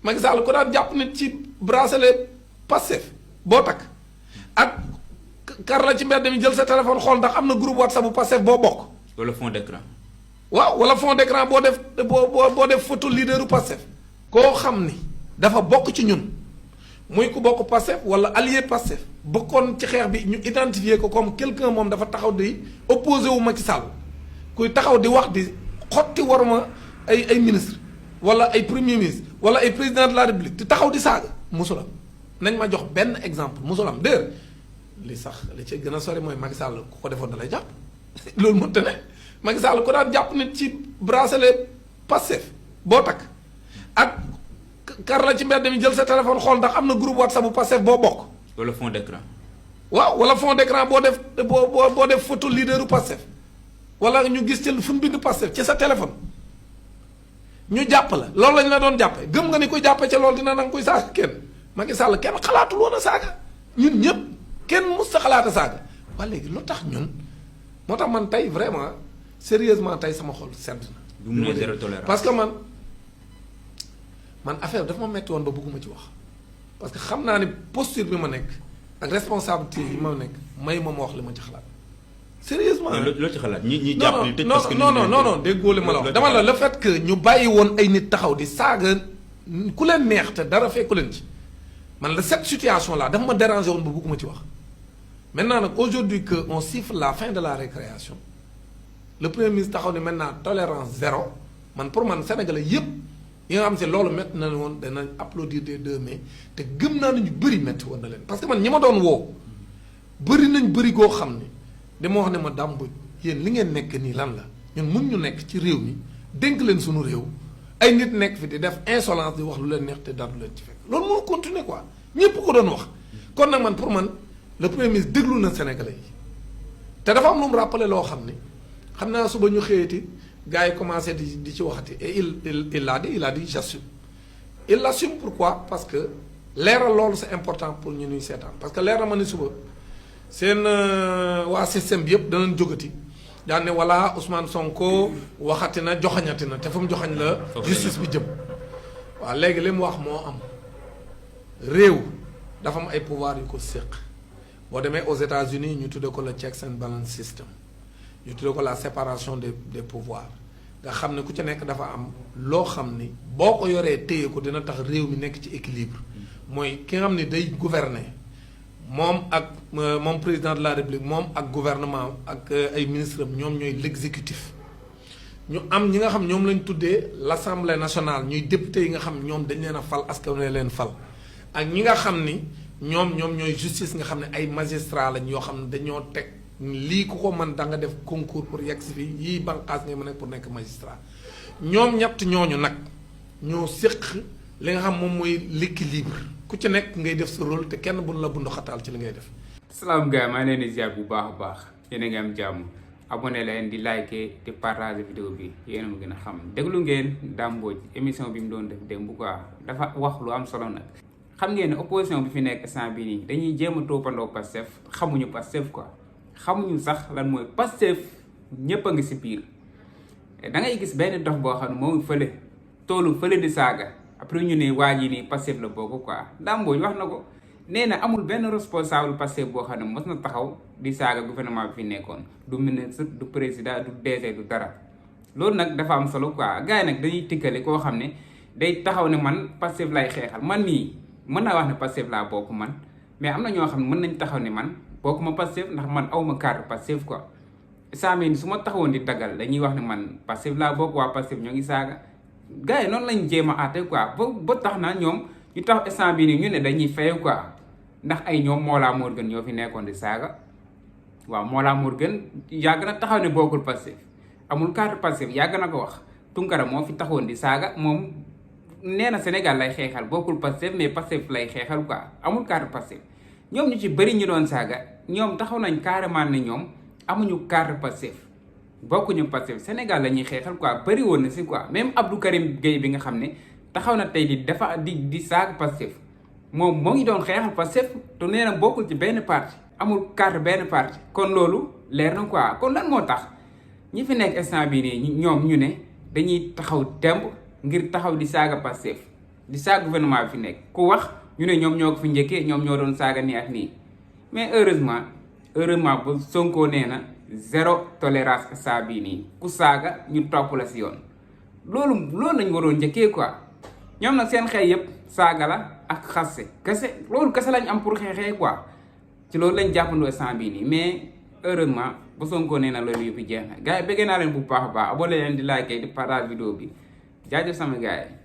Macky Sall ko daan jàpp nit ci bracelet Pastef boo takk ak kar la ci mbedd mi jël sa téléphone xool ndax am na groupe WhatsApp bu Pastef boo bokk. wala fond d'écran. waaw wala fond d'écran boo def boo def photo leaderu Pastef. koo xam ni dafa bokk ci ñun muy ku bokk Pastef wala allié Pastef bokkoon ci xeex bi ñu identifier ko comme quelqu'un moom dafa taxaw di opposé wu Macky Sall kuy taxaw di wax di xotti waruma ay ministre wala ay premier ministre wala ay président de la république di taxaw di saaga musulam nañ ma jox benn exemple musulam dër li sax li ci gën a sori mooy Macky Sall ku ko defoon da lay jàpp loolu mënta ne Macky Sall ko daan jàpp nit ci bracelet Pastef boo takk ak kar la ci mbedd mi jël sa téléphone xool ndax am na groupe WhatsApp bu Pastef boo bokk. wala fond d'écran. waaw wala fond d'écran boo def photo leaderu Pastef wala ñu gis ci fu mu bind Pastef ci sa téléphone ñu jàpp la loolu lañ la doon jàppe gëm nga ni koy jàppe ca loolu dina nanga koy saaga kenn Macky Sall kenn xalaatul woon a saaga ñun ñëpp kenn mus sa xalaat a saaga waaye léegi lu tax ñun moo tax man tey vraiment sérieusement tey sama xol sedd na. zéro tolérance parce que man affaire bi dafa ma metti woon ba bëgguma ci wax parce que xam naa ni posture bi ma nekk ak responsabilité yi ma nekk may ma wax li ma ci xalaat sérieusement. loo ci xalaat ñi jàpp ni tëj parce que non déggoo li ma la wax dama la le fait que ñu bàyyi woon ay nit taxaw di saaga ku leen neex te dara fekku leen ci man la cette situation là dafa ma déranger woon ba bëgguma ci wax maintenant nag aujourd'hui que on siffle la fin de la récréation le premier ministre taxaw ni maintenant tolérance zéro man pour man sénégalais yépp yi nga xam si loolu métti na woon danañ applaudir des deux mains te gëm naa nañu bëri métti woon na leen parce que man ñi ma doon woo bëri nañ bëri goo xam ni dama wax ne ma dàmbu yéen li ngeen nekk nii lan la ñun mun ñu nekk ci réew mi dénk leen suñu réew ay nit nekk fi di def insolence di wax lu leen neex te dara du leen ci fekk loolu moo continuer quoi ñépp ko doon wax kon nag man pour man le premier ministre déglu na Sénégalais yi te dafa am lu mu rappelé loo xam ni xam naa suba ñu xëyati gars yi commencé di ci waxati et il a dit j'assume il l'assume pourquoi parce que leeral loolu c'est important pour ñu nuy seetaan parce que leer na ma ni suba seen waa système bi yëpp danañ jógati daan ne voilà Ousmane Sonko waxati na joxañati na te fu mu joxañ la justice bi jëm waaw léegi li mu wax moo am réew dafa am ay pouvoir yu ko séq boo demee aux États-Unis ñu tudde ko le checks and balance system ñu tuddee ko la séparation des pouvoirs nga xam ne ku ci nekk dafa am loo xam ni boo ko yoree téye ko dina tax réew mi nekk ci équilibre mooy ki nga xam ni day gouverner moom ak moom président de la république moom ak gouvernement ak ay ministres am ñoom ñooy l'exécutif ñu am ñi nga xam ñoom lañ tuddee l'Assemblée nationale ñuy député yi nga xam ñoom dañ leen a fal askan wi leen fal ak ñi nga xam ni ñoom ñooy justice nga xam ne ay magistrats lañ yoo xam ne dañoo teg lii ku ko mën da nga def concours pour yegg si fii yii banqaas ngay mën a pour nekk magistrat ñoom ñett ñooñu nag ñoo séq li nga xam moom mooy l'équilibre ku ci nekk ngay def sa rôle te kenn buñ la bundu xataal ci li ngay def. salaam gars maa ngi leen di ziar bu baax a baax yéen a ngi am jàmm abonné leen di liker di partager vidéo bi yéen a ma gën a xam déglu ngeen Dame Mbodj émission bi mu doon def démb quoi dafa wax lu am solo nag. xam ngeen ne opposition bi fi nekk instant bii nii dañuy jéem a toppandoo Pastef xamuñu Pastef quoi. xamuñu sax lan mooy Pastef ñëpp a ngi si biir da ngay gis benn dox boo xam ne moo ngi fële toolu fële di saaga après ñu ne waa ji nii Pastef la bokk quoi Dame Mbodj wax na ko nee na amul benn responsable Pastef boo xam ne mos na taxaw di saaga gouvernement bi fi nekkoon du ministre du président du DG du dara loolu nag dafa am solo quoi gars yi nag dañuy tikkale koo xam ne day taxaw ne man Pastef lay xeexal man mii mën naa wax ne Pastef laa bokk man mais am na ñoo xam ne mën nañ taxaw ne man bokkuma Pastef ndax man awma carte Pastef quoi saa mel ni su ma taxawoon di daggal dañuy wax ne man Pastef laa bokk waa Pastef ñoo ngi saaga gars yi noonu lañ jéem a àtte quoi ba tax na ñoom ñu tax instant bii nii ñu ne dañuy fayu quoi ndax ay ñoom Mollah Morgun ñoo fi nekkoon di saaga waaw Mollah Morgun yàgg na taxaw ne bokkul Pastef amul carte Pastef yàgg na ko wax Tunkara moo fi taxawoon di saaga moom nee na Sénégal lay xeexal bokkul Pastef mais Pastef lay xeexal quoi amul carte Pastef ñoom ñu ci bëri ñu doon saaga ñoom taxaw nañ carrément ne ñoom amuñu carte Pastef bokkuñu Pastef Sénégal la ñuy xeexal quoi bëri woon na si quoi même Abdou Karim Gueye bi nga xam ne taxaw na tey di saaga Pastef moom moo ngi doon xeexal Pastef te nee na bokkul ci benn parti amul carte benn parti kon loolu leer na quoi kon lan moo tax ñi fi nekk instant bii nii ñoom ñu ne dañuy taxaw temb ngir taxaw di saaga Pastef di saaga gouvernement bi fi nekk ku wax ñu ne ñoom ñoo ko fi njëkkee ñoom ñoo doon saaga nii ak nii mais heureusement ba Sonko nee na zéro tolérance saa bii nii ku saaga ñu topp la si yoon loolu lañ waroon njëkkee quoi ñoom nag seen xëy yëpp saaga la ak xasse kese loolu kese lañ am pour xeexee quoi ci loolu lañ jàppandoo saa bii nii mais heureusement ba Sonko nee na loolu yëpp jeex na gars yi bëggee naa leen bu baax a baax abonné leen di like di partage vidéo bi jaajëf sama gars yi